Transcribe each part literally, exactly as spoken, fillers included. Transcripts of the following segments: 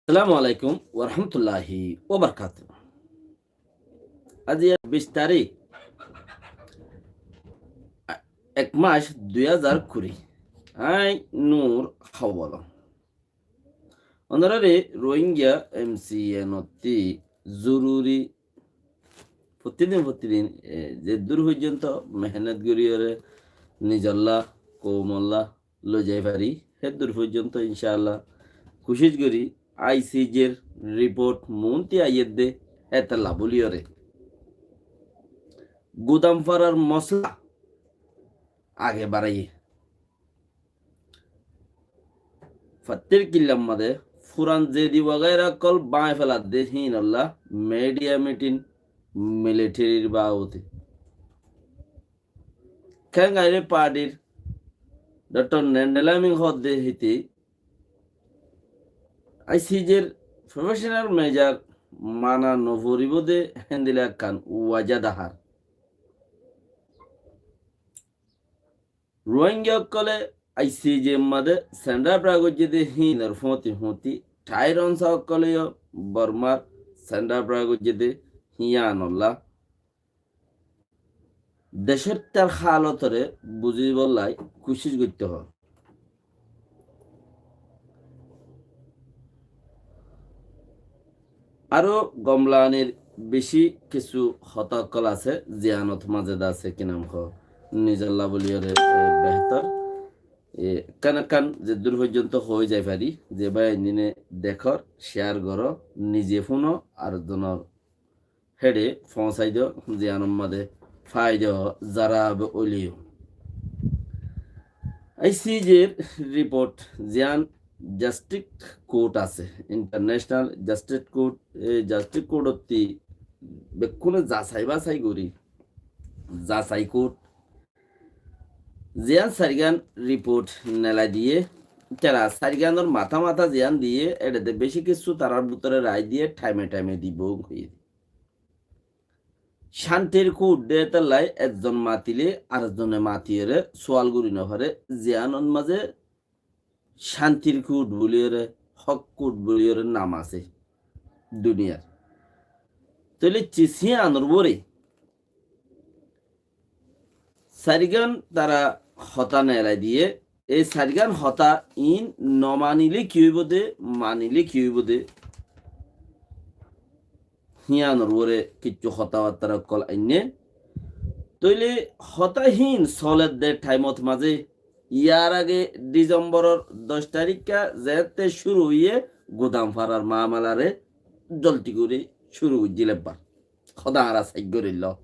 Assalamu alaikum warahmatulláhi wabarakátuhu. Aijja bic tarík, ek mac dui házar kuri. Añí Nur Hawal. Onoráre Rohingya M C N ottú zoruri fottí din fottí din, e, zeddúr foijjonto mehénnot goríyore nizolla, koumolla loi zai fari, héddúr foijjonto incáalla kucíc gorí I C J r riport muúntu aiyédde hétolla bóliyore Gudamfarar mosla age baraiyé. Fattir killar mazé furan zedi wagaira ókkol báñgi feladde híinolla midiya mitin militerir baabute. Kengari partir Doktor Nendela Ming hoódde híte I C J r professional mejor mana noforibóu de héndilla ekkán waja dahár. Ruáingga ókkolé I C J r mazé sendabra goijjé dé híinor fúañti fúañti Thair onsa ókkolé yó Bormar sendabra goijjé dé híyanolla decóttar hálotoré buzíbolla kucíc goittó hoó. Aró gomlanir bicí kissú hotá ókkol asé, ziyánot mazé de asé ki nam hoó, nizolla bóliyore, e, behétor. E, ekkán ekkán zeddúr foijjonto hoói zai fari, ze báiyaindíne dekór, share goró, nize fúno, ar zonor héçe foóñsai do, ziyánor mazé faida zarab óileyo. I C J r riport ziyán Justice Court asé, International Justice Court, e Justice Court ottú bekkúne zasai basai gorí, zasai court ziyán sairgán riport nelai diyé, tará sairgánor matá matá ziyán diyé, éçe de bicí kissú tarár bútore rai diyé, thaime thaime dibou hoiyé. Cántir kuth de hétolla ekzon matilé arekzone matiyore sual gorí nofaré, ziyánor mazé cántir kuth bóliyore, hók kuth bóliyore nam asé duniyar. Tóile cis híyanor uore sairgán tará hotá nelai diyé, e sairgán hotá iín nomanilé ki óibou dé, manilé ki óibou dé, híyanor uore kissú hotábattar ókkol ainné. Tóile hotá híin soledde thaimot mazé, yar age Dhisomboror doc tarikká zeéñtte cúru óiye Gudamfarar mamalaré zolti gorí cúru goijjíl ebbar. Hotá añára saik goríllo.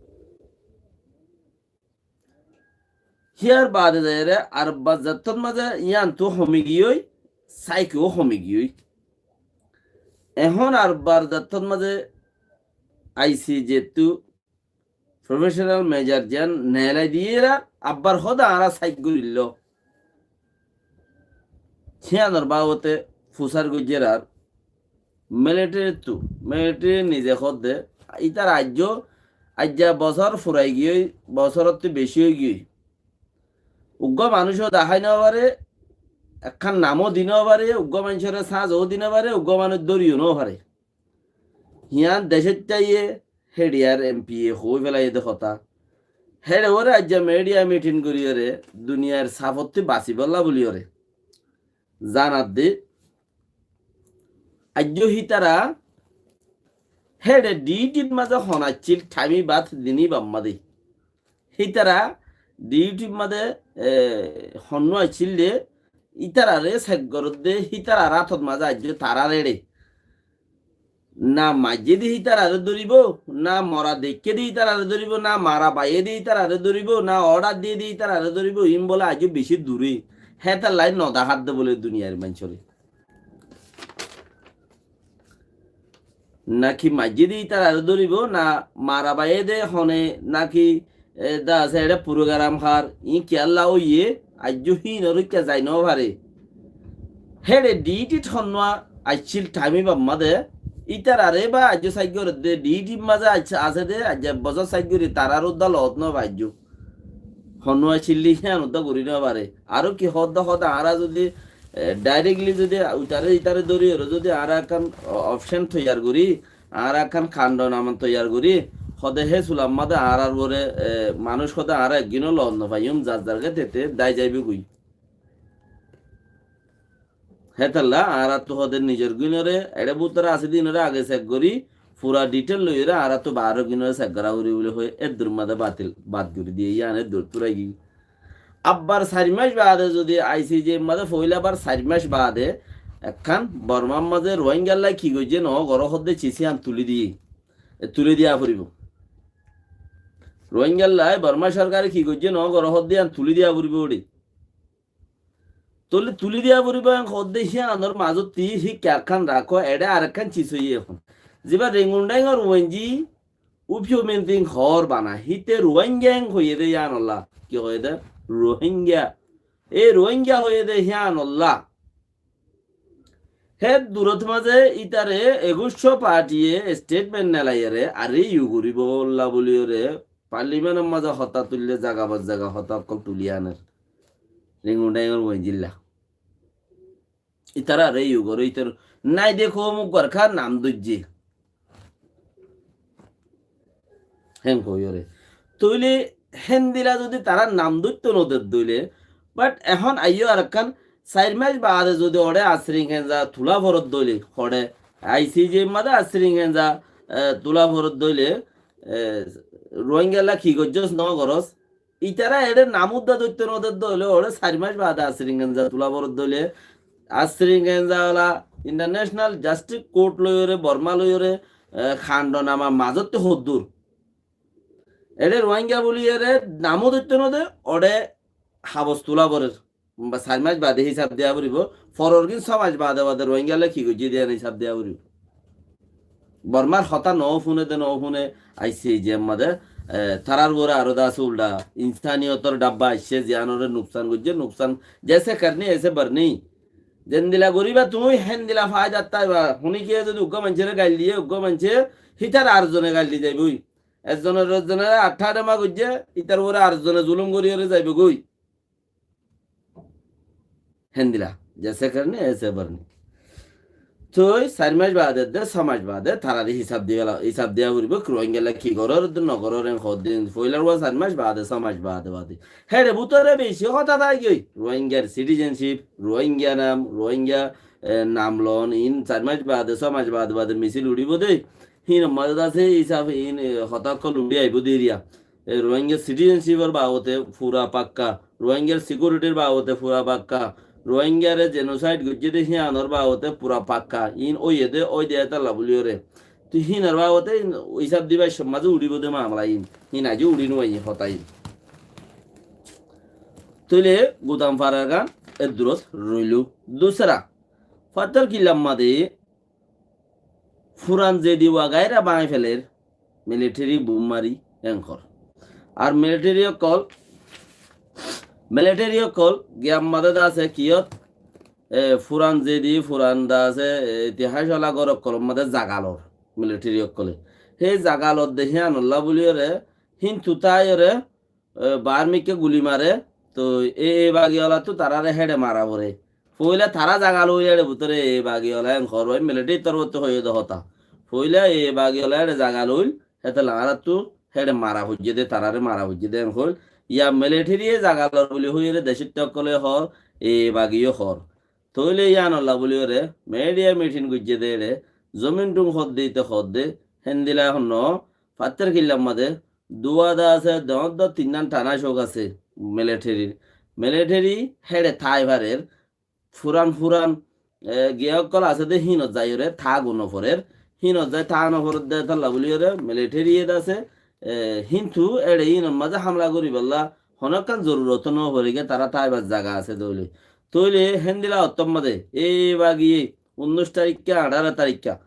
Híyar baade zaiyóre ar ebbar zettót mazé yíantu homi giyói, saikó homi giyói. Ehón ar ebbar zettót mazé I C J ttú professional mejor ziyán nelai diyér ar ebbar hotá añára saik goríllo. Híyanor babote fusár goijjér ar militarittú, militari nize hoódde, ítara aijjó, aijja bosór furai giyói, bosórottú bicí ói giyói. Uggúa manúic ó dahái nofaré, ekkán namó di nofaré, uggúa maincóre sáñz ó di nofaré, uggúa manúic dóriyo nofaré. Híyan decót táiye héçiyar M P e hoói felaiyé dé hotá. Héçe uore aijja midiya mitin goríyore duniyair safottú basibólla bóliyore zanadde. Aijjó hítara héçe diuthir mazé hon accíl thaimi bát dini bamma dé. Hítara diuthir mazé, e, honnúa accíl dé, ítararé sek goródde, hítarar átot mazé aijjó tarár éçe. Na maijjé dé hítararé dóribou, na mora deikké dé hítararé dóribou, na mara baiyé dé hítararé dóribou, na order diyé dé hítararé dóribou, iín bóle aijjó bicí duré. Hétolla nodahádde bóle duniyair maincóre. Náki maijjé dé ítararé dóribou, na mara baiyé dé hone, náki, e, dá asé eçé purogaram hár, iín kiyólla óiye, aijjó híinor ikká zai nofaré. Héçe diuthit honnúa accíl thaimi bamma dé, ítararé bá aijjó saik gorédde, diuthir mazé aijjó asé dé, aijja bosór saik gorí tarár uddá loot nofa aijjó. Honnúa accíl dé híyan uddá gorí nofaré. Aró ki hoódde hoódde añára zudi e, directly zodi uitare itare dóri ore zodi añára ekkán o-, option toiyar gorí, añára ekkán kando naman toiyar gorí, hode hé sulam mazé añárar uore, e, manúic hode añára ekgúno lot no faiyum, zar zargá tete dái zaibo goi. Hétolla añárattu hode nizor gúnore, eçé bútore asé de ínore age sek gorí, fura detail loiyore añárattu baáre gúnore sek gorá foribo buli hoi, eddur mazé batil, bad gorí diye, yián eddur turai giyé. Abbar sair mac baade zodi I C J mazé foila bar sair mac baade ekkán Bormar mazé Rohingyalla ki goijjé no goró hodde cis yián tuli diye, e, tuli diya foribo. Rohingyalla Borma sorkare ki goijjé no goró hodde yián tuli diya foribo ore. Tóile tuli diya foribo en hodde híyanor mazotti híkka ekkán rakó, eçé arekkán cis óiye ehón. Ziba Ringun Dhengor uenji Upio Minting hoór bana, híte Ruáingga en hoiyé dé híyanolla. Ki hoiyé dé? Ruáingga. E Ruáingga hoiyé dé híyanolla. Hé durot mazé ítare eguccó partiye statement nelaiyere are iyu goribolla buliyore parliamentor mazé hotá tuille zaga bor zaga hotá ókkol tuli aner. Ringun Dhengor uenjilla. Ítara are iyu gore, ítar nai de koum uggwar ká nam dóijje. Hén hoiyore. Tóile héndila zodi tará nam dóitto no der dóile, but ehón aiyó arekkán sair mac baade zodi ore Asring Henza tula forot dóile, ore I C J mazé Asring Henza, e, tula forot dóile, e, Ruáinggalla ki goijjós no gorós, ítara eçé nam udda dóitto no der dóile, ore sair mac baade Asring Henza tula forot dóile, Asring Henza ola International Justice Court loiyore, Borma loiyore, e, kando nama mazotte hoddur. Eçé Ruáingga buliyore nam dóitto no de, ore habos tula forer. Ba sair mac baade hísab diya foribo. Foror gín só mac baade baade Ruáinggalla ki goijjé de hísab diya foribo. Bormar hotá no fune de no fune, I C J mazé, e, tarar uore aró de asé ulda. Insaniyotor dabba aiccé, ziyanore nuksan goijjé, nuksan. Jaise karni aise barni. Zendila goriba tuñí, héndila faidat táiba. Hunikiye zodi uggwá maincóre gail diye, uggwá maincé, hítare ar zone gail di zaiboi. Ekzonore ekzonore athá adema goijjé, ítar uore ar zone zulum goriyore zaibo goi. Héndila, jaise karni aise barni. Toi sair mac baade de, só mac baade tarare hísab diya, hísab diya foribo, Ruáinggalla ki goror, no goror, en hoddin, foilar uore sair mac baade, só mac baade baade. Héçe bútore beci hotá tái giyói. Ruáinggar citizenship, Ruáingga nam, Ruáingga, e, nam lon, in sair mac baade, só mac baade baade misil uçibo de. Hín mazé asé hísab, in, e, hotá ókkol uçí aibo de eriya. E, Ruáingga citizenshipor babote fura pakka, Ruáinggar securityr babote fura pakka, Ruáinggare genocide goijjé de híyanor babote fura pakka. In óiye de, ói de étalla buliyore. Toi hínor babote in hísab dibar somot mazé uçibo de mamela in. Hín aijjó uçí no faiye hotá in. Tóile Gudam Farar gán edurot roilo. Dusra, Fattar Killar mazé furan zedi wagaira báñgi feler, military bum mari en hor. Ar military ókkol, military ókkol giyar mazé de asé kiyót, e, furan zedi, furan de asé, e, itihas ola gór ókkolor mazé zaga lor, military ókkole. Hé zaga lor de híyanolla buliyore, híntu táiyore, e, baár mikká guli mare, toi e, e bagi olattu tarare héçe mara fore. Foila tara zaga loile héçe bútore e bagi ola en hor, military torfóttu hoiye de hotá. Foila e bagi ola héçe zaga loil, hétolla añárattu héçe mara foijje de, tarare mara foijje de en hoil. Ya military ye zaga lor buli hoiyore decótta ókkole hor, e bagi yo hor. Tóile yíanolla buliyore media meeting goijje de eçe, zomin thum hodde ite hodde, héndila honno, Fattar Killar mazé, duwa de asé, doñr doñr tinnán thana cók asé militaryr. Military héçe tái farer, furan furan, e, giya ókkol asé de hínot zaiyore tágo no forer, hínot zai tá no forer de étalla buliyore military ye de asé, e, híntu éçe hínor mazé hamla goribálla honó ekkán zorurot no forige, tara táibar zaga asé de óile. Tóile héndila ottór mazé, e, e bagiye, unnúic tarikka, añçáro tarikka,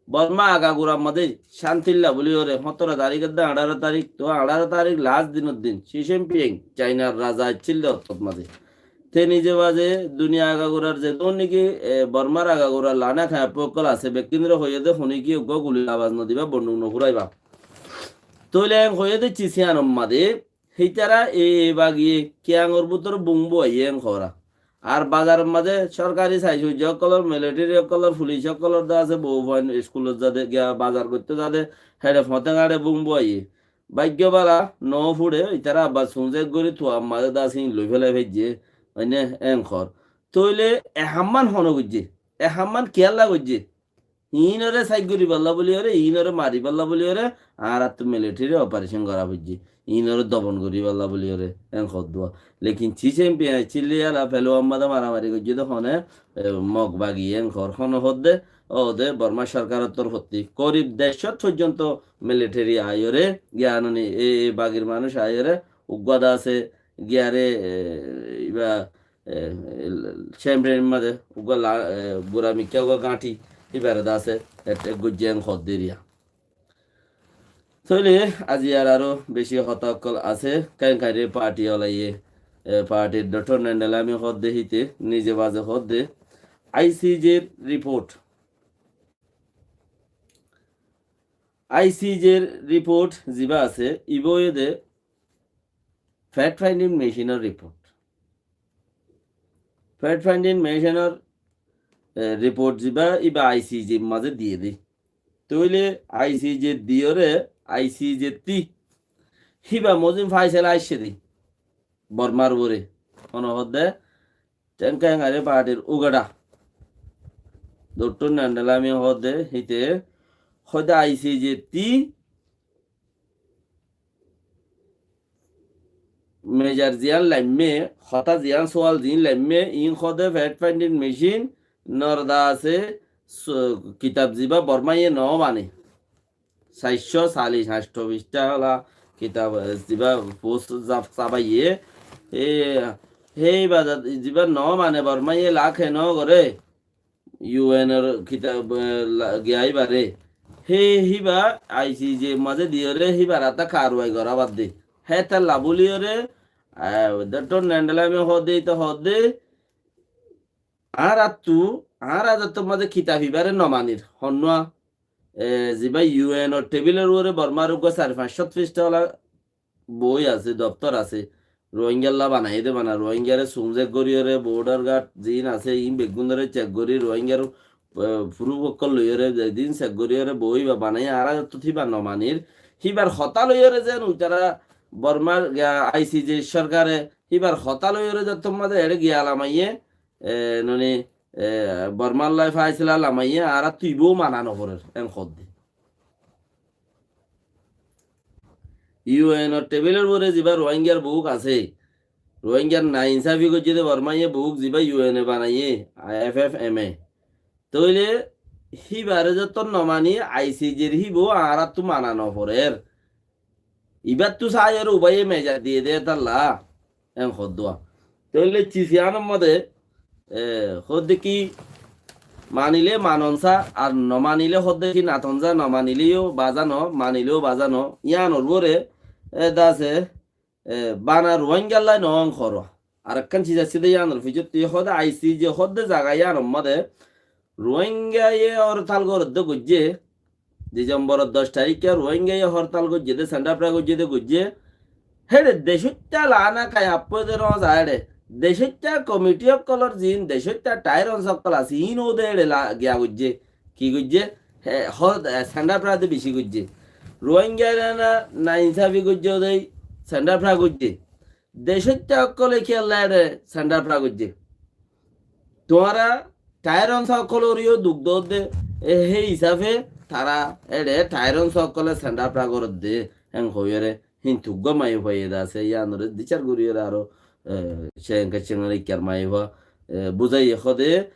Borma agagurar mazé cántilla buliyore, hóñtoro tarik edde añçáro tarik, to añçáro tarik last dinor din, Xi Jinping, Chainar raza aiccíl de ottót mazé. Te nize bazé duniya agagurar zedún niki, e, Bormar agagurar lana kaiyapu ókkol asé, bekkúnore hoiyé de, honikiye uggwá guli abas no diba, bonduk no furaiba. Tóile en hoiyé de cis yíanor mazé, hítara e, e bagiye, kiyangor bútore bum buaiyé en hora. Ar bazaror mazé sorkari saiz foijja ókkolor, militeri ókkolor, fulic ókkolor de asé, bou fuain iskulot zade, giya bazar goitto zade, héçe foñte gáñçe bum buaiyé. Báiggo bála, no fuçe, itará abbar sumzek gorí tuar mazé de asé, ín loi félai faijje, oine en hor. Tóile e hamman hone goijje, e hamman kiyólla goijje? Iínoré sáid goríballa bóliyoré, iínoré mariballa bóliyoré, añáráttu militeri operecon gorá foijjé. Iínoré dobon goríballa bóliyoré, en hoddúa. Lekin Xi Jinping aiccíl de yala Peluan mazé maramari goijjé de hone, e, Mog bagi en hor hone hodde, óde Bormar sorkaror torfótti. Korib dercót foijjonto militeri aiyóre, giyanoni, e, e bagir manúic aiyóre, uggúa de asé, giyaré, e, iba, e, el-, Shem Reim mazé uggúa la-, e, gura mikká uggúa gáñthi, híbaré de asé, attack goijjé en hoddé eriya. Tóile aijjar aró beci hotá ókkol asé, keéngori parti olaiyé, e, partir Doktor Nendel Ami hoddé híte, nize baze hoddé, I C J r report. I C J r report ziba asé, iba óiye de fact finding mission or report. Fact finding mission or, e, report ziba, iba I C J r mazé diye de. Tóile I C J r diyóre, I C J r tí. Híba mozin faisala aiccé de. Bormar uore. Hone hodde, Tengka Engare partir ugada. Doktor Nendel Ami hodde, híte, hodde I C J r tí, Mejar ziyan laimme, hotá ziyan sual ziyan laimme, iín hodde fact finding mission, nor de asé, su-, kitab ziba Bormaye no mane. Sair cót sallic, añctho fisthá ola kitab, e, ziba post zaf-, sabaiyé, e, hé iba zat-, ziba no mane Bormaye lak hé no gore, U N or kitab, e, la-, giya ibare. Hé, híba I C J r mazé diyóre híbar áta karwai gora badde. Hétalla bóliyoré, e, Doktor Nendel Ami hodde, ite hodde, añáráttu, añára zattór mazé kitab ibare no manir. Honnúa, e, ziba U N or tebilor uore Bormar uggúa sair fañs cót fisthá ola boi asé, doftor asé, Rohingyalla banaiyé de bana, Rohingyare sumzek goríyoré, border guard ziín asé, iín beggúnoré cek gorí, Rohingyar, e, proof ókkol loiyóre, zedin cek goríyoré boi ba banaiyé, añára zattót híba no manir. Híbar hotá loiyóre zen uitará Bormar, e, I C J r sorkare, híbar hotá loiyóre zattór mazé eçé giya lamaiyé, e, noni, e, Bormar loi faisala lamaiyé, añáráttu ibou mana no forer, en hodde. U N or tebilor uore ziba Rohingyar bouk asé, Rohingyar nainsafi goijjé de Bormaye bouk ziba U N e banaiyé, F F M A. Tóile híbare zottót no mani I C J r híbou añáráttu mana no forer. Ibáttu saiyóre ubaiye mejar diye de étalla, en hoddúa. Tóile cis yíanor modé, e, hodde ki manile manon sa, ar no manile hodde ki naton sa, no manile yó bazano, manile yó bazano, yíanor uore, e, de asé, e, bana Ruáinggallai no en horo. Arekkán cis asé de yíanor fisótti hodde I C J hodde zaga yíanor modé Ruáinggaye hortal goredde goijjé, Disembor doc tarikká Ruáinggaye hortal goijjé de, sendafra goijjé de goijjé. Héçe decóitta laána kai appóide no za héçe. Decóitta komiti ókkolor ziín decóitta thair ons ókkol asé, iín óde héçe la-, giya goijjé. Ki goijjé? He, hor-, e, sendafra de beci goijjé. Ruáinggare na, nainsafi goijjé óde sendafra goijjé. Decóitta ókkole kiyólla héçe sendafra goijjé. Tuáñra thair ons ókkolore yó duk dodde, e, hé hísafe tará héçe thair ons ókkole sendafra goredde, en hoiyóre, híntu uggúa maiyafua iyé de asé, yíanore dicár goríyore aró, e, cénga cénga ikkár maiyafua, e, buzáiye hodé,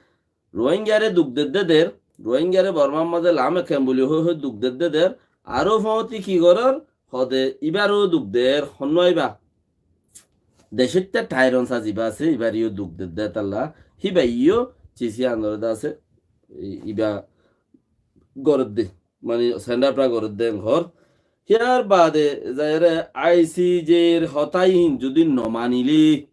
Ruáinggare duk dedde der, Ruáinggare Bormar mazé laáme kem buli hoi hoi duk dedde der, aró foóñti ki gorór, hodé ibáre yó duk der, honnúa ibá. Decóitta thair ons ziba asé, ibáre yó duk dedde talla, híba yó cis yíanore de asé, i-, ibá goredde, mani sendafra goredde en hor. Híyar baade zaiyóre I C J r hotá iín zudi no manile,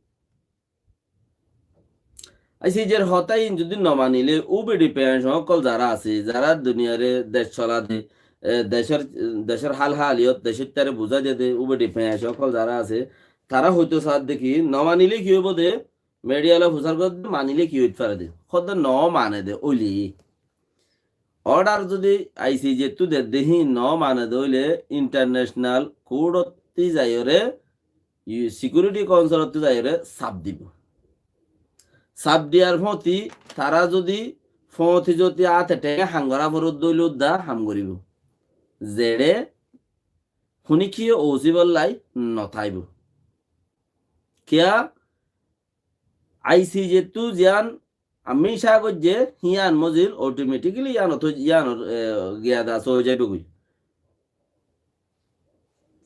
I C J r hotá iín zudi no manile, ubidi peñac ókkol zará asé, zará duniyare dec sola de, e, decór, decór hál haliyot, decóittare buzá de de, ubidi peñac ókkol zará asé, tará hoito saádde ki, no manile ki óibo de, Media loi fusár gorédde, manilé ki óit farede? Hoódde no manede óile. Order zodi ICJ ttu dedde híin no manede óile International Court ottí zaiyóre, Security Council ottí zaiyóre saf dibo. Saf diyar fóti tará zodi fóti zodi áte thenge ham gorá foredde óile udda ham goribo. Zeçe húni ki ósiballai no táibo. Kiyá ICJ ttu ziyán ami sá goijje híyan mozil automatically yíanot, yíanor, e, giyá dase ói zaibogói.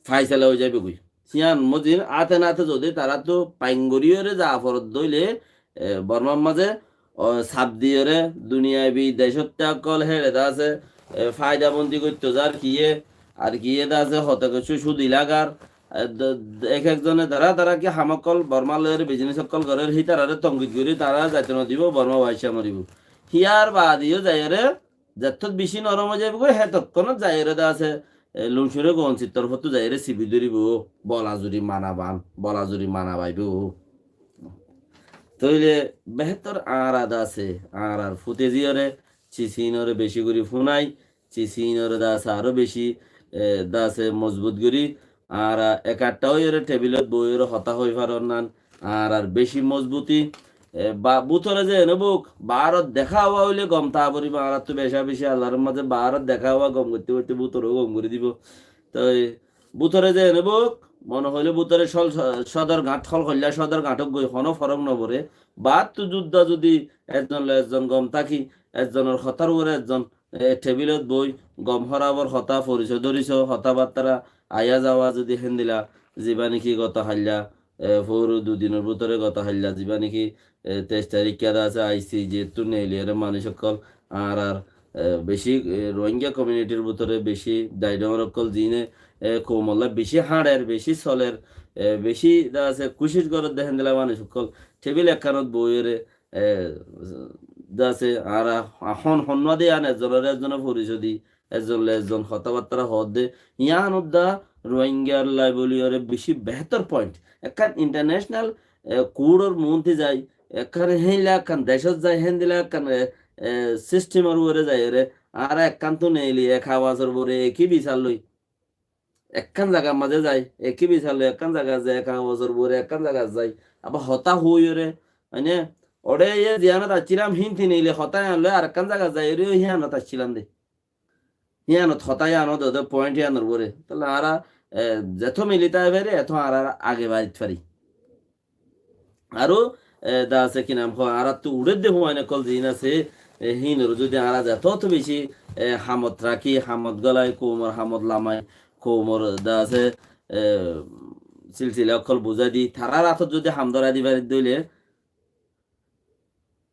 Faisala ói zaibogói. Híyan mozil áte náte zodi taráttu fain goríyore za foredde óile, e, Bormar mazé, o, saf diyore duniyabi decótte ókkol héçe dase, e, faidabondi goitto zar kiyé, ar kiyé dase hoto kessú cúdi lagar, e, d-, d-, ek ekzone tará tará ki ham ókkol Bormar loiyore business ókkol gorér, hítarare tongid gorí tará zaito no dibo, Borma baicca moribo. Híyar baade yó zaiyore zettót bicí norom ói zaibogói, hétokkónot zaiyore dase, e, Luncure Goonsir torfóttu zaiyore sibi dóribo, bola zuri mana ban, bola zuri mana baibo. Tóile behétor añára dase, añárar fute ziyore, cisínore bicí gorí funai, cisínore dase aró bicí, e, dase mozbut gorí, añára ekattha óiyore tebilot boiyore hotá hoi faronnan, añárar bicí mozbuti, e, ba, bútore ze ene bouk, baárot deká ówa óile gom taa foribo, añárattu beca bicí Allar mazé baárot deká ówa gom goitte goitte bútore gom gorí dibo. Toi bútore ze ene bouk, mone hoile bútore sol, Sodor Gañt, Holkoilla Sodor Gañtot goi hono forok no fore. Baáttu zudda zudi ezzon loi ezzon gom táki, ezzonor hotár uore ezzon, e, tebilot boi, gom hórabor hotá, foriso doriso, hotábattára, aiya zawa zudi héndila, ziba niki goto hailla, e, fouru dui dinor bútore goto hailla, ziba niki e, teic tarík kiyá dase ICJ ttu neiliyore manúic ókkol añárar, e, bicí, e, Rohingya community r bútore bicí daidómor ókkol zine, e, koumolla bicí háñçer, bicí soler, e, bicí dase kucíc gorédde héndila manúic ókkol tebil ekkánot boiyore, e, dase añára hon honnúa de yían ezzonore ezzone foriso di, ezzon loi ezzon hotábattára hoódde, yían udda Rohingyar lai bóli ore bicí behétor point. Ekkán international, e, court or muúnti zai, ekkán héndila ekkán decót zai, héndila ekkán, e, e, system or uore zai ore, añára ekkántu neili ek awazor uore ekí bisar loi. Ekkán zagar mazé zai, ekí bisar loi, ekkán zagat zai, ek awazor uore ekkán zagat zai. Abar hotá hoói ore, mane, ore ye ziyánot accílam hínti neili hotá yían loi arekkán zagat zai ore híanot accílam de. Híanot hotá yíanot ode point yíanor uore. Tóile añára, e, zetó mili táki fari, etó añára age barit fari. Aró, e, dase ki nam hoó, añárattu uçédde fuain ókkol ziín asé, e, híinore zudi añára zetót bicí, e, hamot rakí, hamot gólai, koumor hamot lamai, koumor dase, e, silsila ókkol buzái di, tarár átot zudi ham dórai di faridde óile,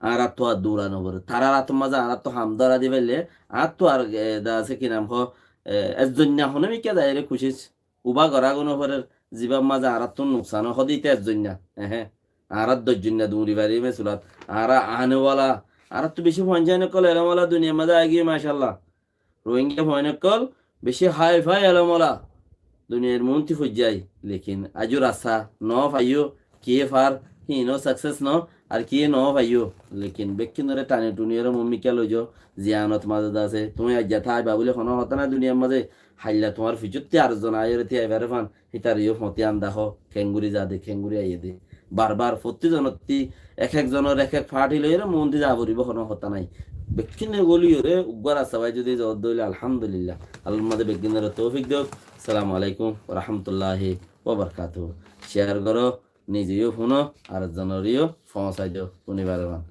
añárattu ar dura no foré. Tarár átor mazé añárattu ham dórai di faille, añáttu ar, e, dase ki nam hoó, e, ezzoinna hono mikká zaiyore kucíc uba gorá gún no forer, zibar mazé añárattu nuksan ó hodé ite ezzoinna. Ehe. Añárar doijjoinna duri farim e sulat. Añára ane wala, añárattu bicí fuain ókkol elem wala duniyar mazé aigiyé, macallah. Rohingya fuain ókkol bicí hái fái elem wala duniyair muúnti foijjai, lekin aijjó rasta no faiyó, kiyé far, híin ó success no, ar kiyé no faiyó, lekin bekkúnore tani tuni ore muúmikká loizó, ziyanot mazé de asé, tuñí aijja táiba buli honó hotá nái duniyair mazé, hailla tuáñr fiçótti ar zon aiyóre tíai fare fán, hítare yó fotí an dahó, kengori zade, kengori aiyé de. Bar bar fottí zonottí ek ek zonor ek ek party loiyóre muúnti za foribó, honó hotá nái. Bekkúne goliyóre uggwá rasta fai zodi zodde óile alhamdulillah. Allah mazé bekkúnore toufik douk. Assalamu alaikum wa rahmatullahi wa barakatuhu. Share goró, nize yó fúno, ar zonoré yó foóñsai do, fúni fare fán.